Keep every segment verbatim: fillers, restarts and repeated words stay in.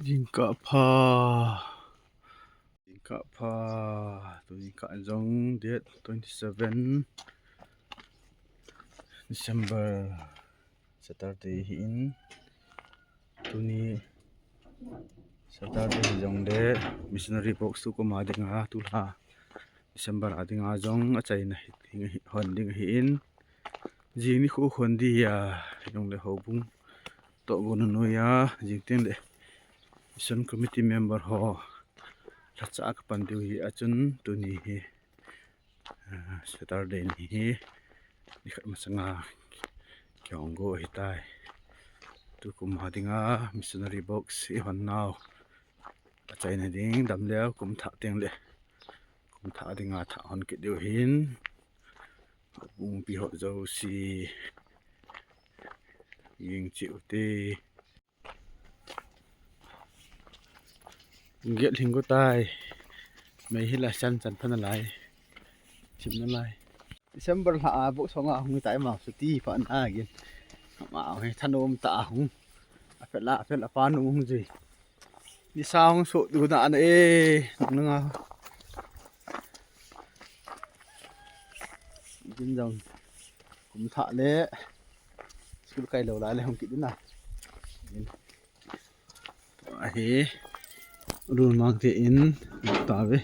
Jingkah pha. Jingkah pha. Tuni kah jong date twenty seven December, Saturday hi in. Tuni Saturday hi jong le missionary box tu koma dinga tulha December a dinga jong achaina hi, hi, hon ding hi in. Jing ni khu hon di a, jong le houbung toh go nu nu a, jing teng le mission committee member ho lhacha kapan diu hi a chun tuni hi, ah, Saturday ni hi, ni khat masanga kihong go ahitai. Tukum a dinga missionary box i hon nau achaina ding dam leu kum thah teng le kum thah dinga thah hon kit diu hin. Bung pi ho jouse jing chiu te. Get hing ko tai. Mei hi la chan chan pha nalai. Chim nalai. December lha a box song a hung tai ma suti pha na gin. Ma hi thanom ta hung. Apel a, apel a pa nu hung jui. Ni sa hung so du na na e. Nang a. Jin jong. Kum thah le. School kai lou lai le hung kit na. Ahi. Rul mang te in ta ve.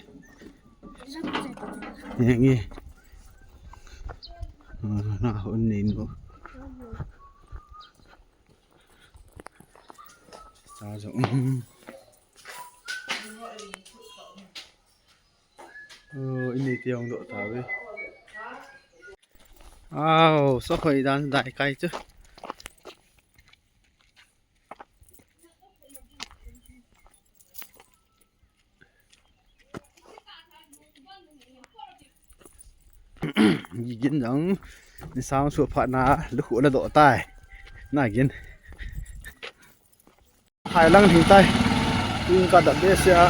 Yang e. Ah, na hon nin bo. Sa jong. Oh, ini tiang dok tawi. Aw, so khoi dan dai kai chu. Gigin jang ni sang su pha na lu khu la dok tai. Na gin. Hai lang hing tai. Ing ka da be sia.